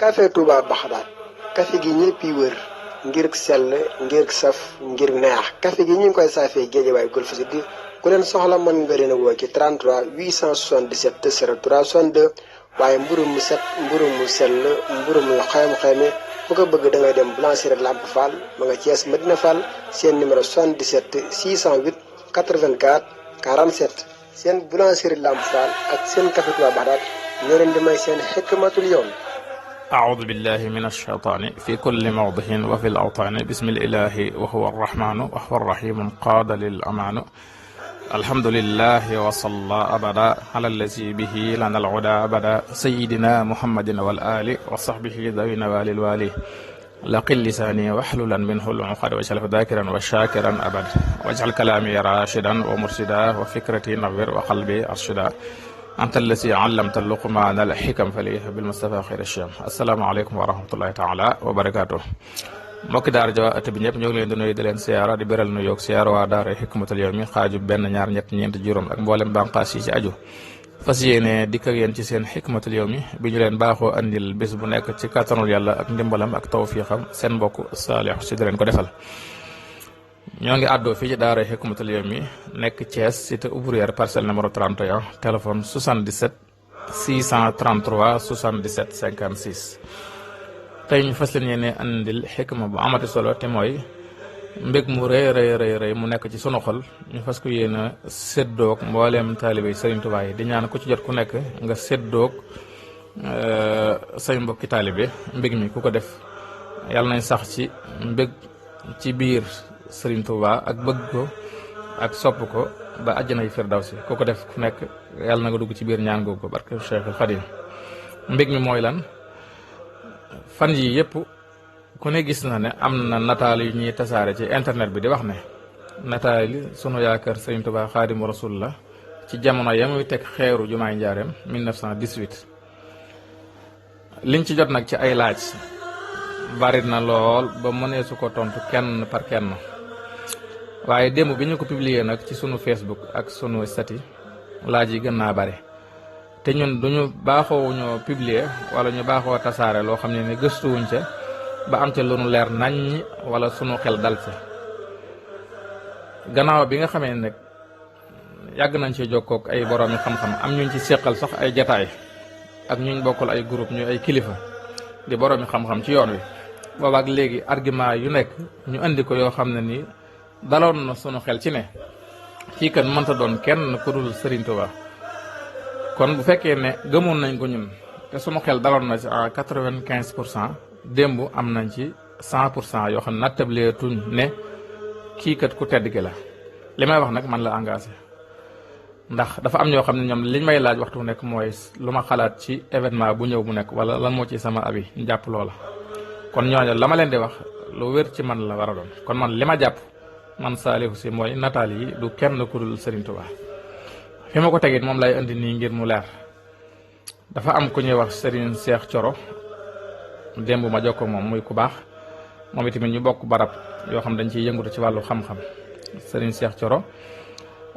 café Touba Baxdaad café gi ñëpp yi wër ngir sell ngir saf ngir neex café gi ñu ngi koy saafee Géejawaay Golf Sud ku leen soxla mën nga leen a woo ci 33 877 03 62 waaye mburu mu set mburu mu sell mburu mu xeem-xeeme ku ko bëgg da ngay dem boulangerie Lamp Fall ma nga Thiès Medina Fall seen numéro 77 608 84 47 seen boulangerie Lamp Fall ak seen café Touba Baxdaad ñoo leen di may seen xikmatul yawm. أعوذ بالله من الشيطان في كل موضع وفي الأوطان بسم الإله وهو الرحمن وهو الرحيم قاد للأمان الحمد لله وصلى أبدا على الذي به لنا العدا أبدا سيدنا محمد والآل وصحبه ذوي نوال الوالي لقل لساني واحللا منه العقد واجعله ذاكرا وشاكرا أبدا واجعل كلامي راشدا ومرشدا وفكرتي نور وقلبي أرشدا anta allasi allamta luqmaana al xikam fali bil mustafa xayra sham asalaamaaleykum wa rahmatullahi taala wa barakaatu mbokki daara ja at bi ñëpp ñoo ngi leen di nuyu di leen siyaara di beral nu yoog siyaara waa daara xikmatul yawmi xaaju benn ñaar ñett ñeent juróom ak mboolem bànqaas yi ci aju fas yéene dikk ak yéen ci seen xikmatul yawmi bi ñu leen baaxoo andil bés bu nekk ci kàttanul yàlla ak ndimbalam ak tawfiixam seen mbokk Saalix si di leen ko defal ñoo ngi àddoo fii ci daara Hikmatul Yawmi nekk Thiès cité ouvrière parcelle numéro 31 téléphone 77 633 77 56 tey ñu fas leen yéene andil xikma bu amati solo te mooy mbég mu rëy mu nekk ci sunu xol ñu fas ko yéene séddoog mbooleem taalibe Sëriñ Tuubaa yi di ñaan ku ci jot ku nekk nga séddoog say mbokki taalibe mbég mi ku ko def yàlla nañ sax ci mbég ci biir Sëriñ Tuuba ak bëgg ko ak sopp ko ba àjjanay firdawsi ku ko def ku nekk yàlla na nga dugg ci biir ñaan googu ko barke Cheikh Xadim mbég mi mooy lan fan yi yëpp ku ne gis na ne am na nataal yu ñuy tasaare ci internet bi di wax ne nataal yi sunu yaakaar Sëriñ Tuuba Xaadimu Rasuul la ci jamono ya muy teg xeeru jumaay njaareem 1918 liñ ci jot nag ci ay laaj bari na lool ba mënee su ko tontu kenn par kenn waaye démb bi ñu ko publier nag ci sunu Facebook ak sunu statut laaj yi gën naa bari te ñun duñu baaxoo ñoo publier wala ñu baaxoo tasaare loo xam ne gëstuwuñ ca ba am ca lu nu leer naññ wala sunu xel dal ca gannaaw bi nga xamee ne nag yàgg nañ ci jokkook ay boroomi xam-xam am ñuñ ci séqal sax ay jataay ak ñuñ bokkal ay groupe ñu ay kilifa di boroomi xam-xam ci yoon wi boobaak léegi argument yu nekk ñu andi ko yoo xam ne nii daloon na sunu xel ci ne kii kan mënta doon kenn ku dul Sëriñ Tuuba kon bu fekkee ne gëmoon nañ ko ñun te sunu xel daloon na ci à 95% démb am nañ ci 100% yoo xam ne nattable tuñ ne kii kat ku tedd ki la li may wax nag man la engagé ndax dafa am ñoo xam ne ñoom liñ may laaj waxtu nekk mooy lu ma xalaat ci événement bu ñëw bu nekk wala lan moo ci sama abi ñu jàpp loola kon ñooñu la ma leen di wax lu wér ci man la war a doon kon man li ma jàpp man Saalihu Si mooy nataal yi du kenn ku dul Sëriñ Tuuba fi ma ko tegit moom lay indi nii ngir mu leer dafa am ku ñuy wax Sëriñ Seex Coro démb ma jokkoo moom muy ku baax moom itamit ñu bokk barab yoo xam dañ ciy yëngatu ci wàllu xam-xam Sëriñ Seex Coro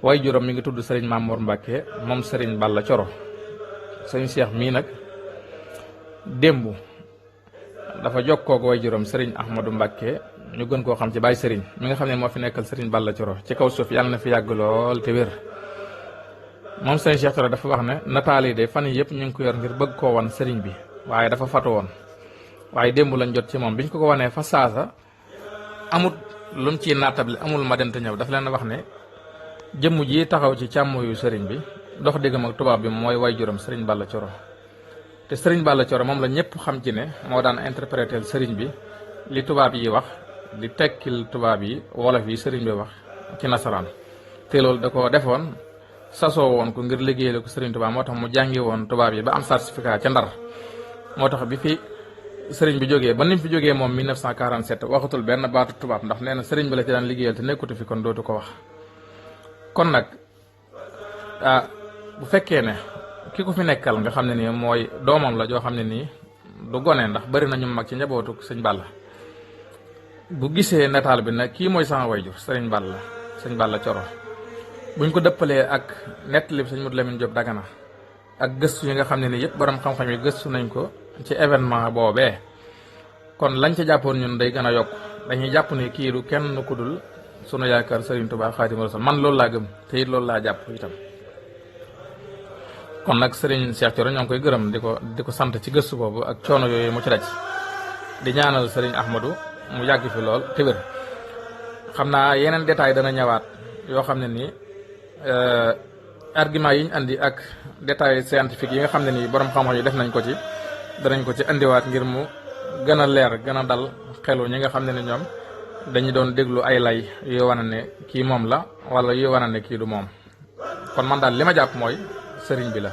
way juróom mi ngi tudd Sëriñ Mamour Mbàkke moom Sëriñ Balla Coro Sëriñ Seex mii nag démb dafa jokkoog way juróom Sëriñ Ahmadou Mbàkke ñu gën koo xam ci Baay Sëriñ mi nga xam ne moo fi nekkal Sëriñ Balla Coro ci kaw suuf yàlla na fi yàgg lool te wér moom Sëriñ Seex Coro dafa wax ne nataal yi de fan yi yëpp ñu ngi ko yor ngir bëgg koo wan sëriñ bi waaye dafa fatu woon waaye démb lañ jot ci moom biñ ko wanee fa saasa amut lu mu ciy naatable amul ma dente ñëw dafa leen wax ne jëmm ji taxaw ci càmmoyu sëriñ bi dox diggam ak tubaab bi mooy way juróom Sëriñ Balla Coro te Sëriñ Balla Coro moom la ñëpp xam ci ne moo daan interpréter sëriñ bi li tubaab yi wax di tekkil tubaab yi wolof yi sëriñ bi wax ci nasaraan te loolu da ko defoon sasoo woon ko ngir liggéeyal ko Sëriñ Tuubaa moo tax mu jàngi woon tubaab yi ba am certificat ca Ndar moo tax bi fi sëriñ bi jógee ba ni mu fi jógee moom 1947 waxatul benn baatu tubaab ndax nee na sëriñ bi la ci daan liggéeyal te nekkutu fi kon dootu ko wax kon nag bu fekkee ne ki ko fi nekkal nga xam ne nii mooy doomam la joo xam ne nii du gone ndax bari na ñu mag ci njabootu Sëñ Balla bu gisee nataal bi nag kii mooy sama wayjur sëñ Balla Coro buñ ko dëppalee ak nettali sëñ Modou Lamine Diop Dagana ak gëstu yi nga xam ne ni yëpp borom xam-xam yi gëstu nañ ko ci événement boobee kon lañ ca jàppoon ñun day gën a yokk dañuy jàpp ne kii du kenn ku dul sunu yaakaar Serigne Touba Xaadimu Rasuul man loolu laa gëm te it loolu laa jàpp itam. kon nag Serigne Cheikh Thioro ñoo ngi koy gërëm di ko sant ci gëstu boobu ak coono yooyu mu ci daj di ñaanal Serigne Ahmadou mu yàgg fi lool te wér xam naa yeneen détail dana ñëwaat yoo xam ne nii argument yi ñu andi ak détail scientifique yi nga xam ne nii borom xam-xam yi def nañ ko ci danañ ko ci andiwaat ngir mu gën a leer gën a dal xelu ñi nga xam ne ni ñoom dañu doon déglu ay lay yu wane ne kii moom la wala yu wane ne kii du moom kon man daal li ma jàpp mooy sëriñ bi la.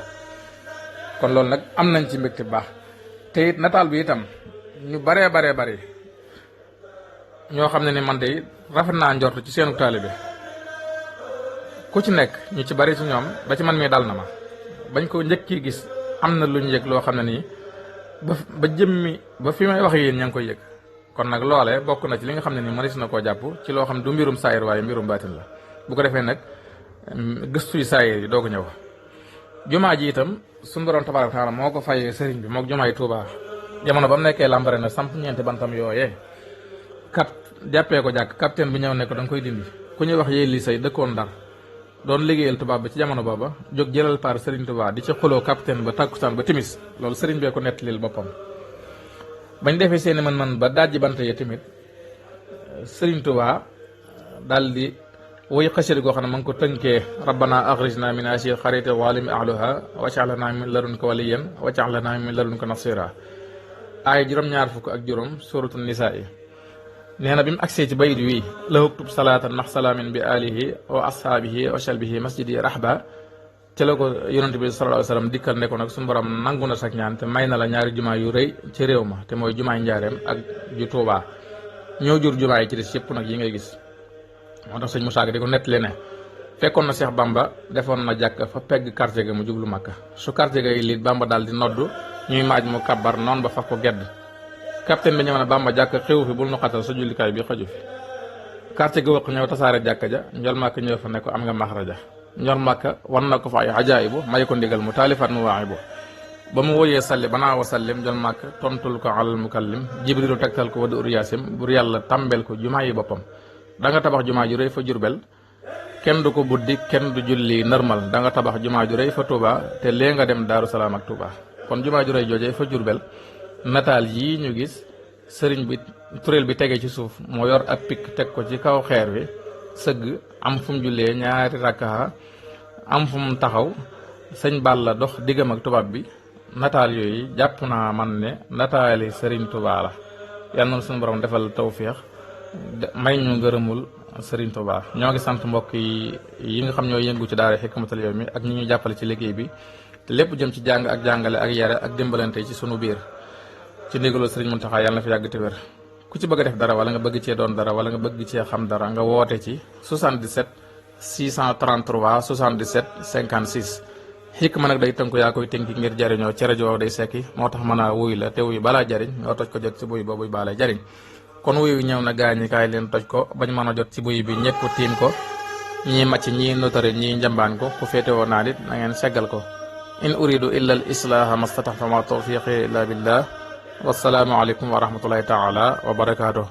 kon loolu nag am nañ ci mbégte bu baax te it nataal bi itam ñu baree bari ñoo xam ne ni man de rafet naa njort ci seenu taalibe ku ci nekk ñu ci bari ci ñoom ba ci man mii dal na ma bañ ko njëkk gis am na lu ñu yëg loo xam ne nii ba jëmmi ba fi may wax yéen ña ngi koy yëg kon nag loole bokk na ci li nga xam ne nii mënees na koo jàpp ci loo xam ne du mbirum saayir waaye mbirum baatin la bu ko defee nag gëstu yi saayir yi doo ko ñëw. jumaa ji itam suñu borom tabaaraka taala moo ko fayee sëriñ bi mook jumaa yi Tuubaa jamono ba mu nekkee lambare na samp ñeenti bantam yooyee jàppee ko jàkk capitaine bi ñëw ne ko da nga koy dindi ku ñuy wax yéey li say dëkkoon Ndar doon liggéeyal tubaab bi ci jamono booba jóg jëlal par Serigne Touba di ci xuloo capitaine ba takkusaan ba timis loolu Serigne bee ko nettalil boppam bañ defee seeni mën-mën ba dajji bant yi tamit Serigne Touba daal di woy xasida goo xam ne ma ngi ko tënkee rabbana axrijna min asi xariti walimi ahluha waj'alna min ladunka waliyan waj'alna min ladunka nasira aaya juróom-ñaar fukk ak juróom suratul nisaa yi nee na bi mu agsee ci bayit wi la uktub salaatan max salaamin bi alihi wa ashaabihi wa shalbihi masjidi rahba ci la ko yonent bi sallallahu alayhi wa sallam dikkal ne ko nag suñu borom nangu na sak ñaan te may na la ñaari jumaa yu rëy ci réew ma te mooy jumaay njaareem ak ju Tuubaa ñoo jur jumaa yi ci des yëpp nag yi ngay gis moo tax sëñ Musaa Ka di ko nettali ne fekkoon na Cheikh Bamba defoon na jàkk fa pegg quartier ga mu jublu Makka su quartier ga yi liit Bamba daal di noddu ñuy maaj mu kabbar noonu ba faf ko gedd capitaine bi ñëw na Bamba jàkk xewu fi bul nu xatal sa jullikaay bi xaju fi quartier ga wëq ñëw tasaare jàkka ja njol Makka ñëw fa ne ko am nga maxraja njol Makka wan na ko fa ay ajaayibu may ko ndigal mu taalifaat mu waaxibu ba mu wóoyee salli banaa wa sallim njol Makka tontul ko alal mukallim jibrilu tegtal ko wadu uriyaasim bur yàlla tàmbel ko jumaa yi boppam da nga tabax jumaa ju rëy fa Jurbel kenn du ko buddi kenn du julli normal da nga tabax jumaa ju rëy fa Touba te lee nga dem Daaru Salaam ak Touba kon jumaa ju rëy joojee fa Jurbel nataal yii ñu gis sëriñ bi turéel bi tege ci suuf moo yor ab pikk teg ko ci kaw xeer wi sëgg am fu mu jullee ñaari rakkaa am fu mu taxaw sëñ Balla dox diggam ak tubaab bi nataal yooyu jàpp naa man ne nataali sëriñ Touba la yal na suñu borom defal tawféex may ñu ngërëmul Serigne Touba ñoo ngi sant mbokk yi nga xam ñoo yëngu ci daara Hikmatul Yawmi ak ñi ñu jàppale ci liggéey bi te lépp jëm ci jàng ak jàngale ak yare ak dimbalante ci sunu biir ci ndigalu Serigne Mountakha yàlla na fi yàgg te wér ku ci bëgg a def dara wala nga bëgg cee doon dara wala nga bëgg cee xam dara nga woote ci 77 633 77 56 Hikma nag day tënku yaa koy tënki ngir jariñoo ci rajo day sekki moo tax mën a wuy la te wuy balaa jariñ nga toj ko jot ci buy ba buy baa lay jariñ kon wuyu ñëw na gaañi kaay leen toj ko bañ mën a jot ci buy bi ñëpp tiim ko ñii màcc ñii notari ñii njambaan ko ku féete woon naa nit na ngeen seggal ko in uridu illa al islaha mastataxta ma tawfiqi illa billah wassalaamu aleykum wa rahmatullahi taala wa barakaatuh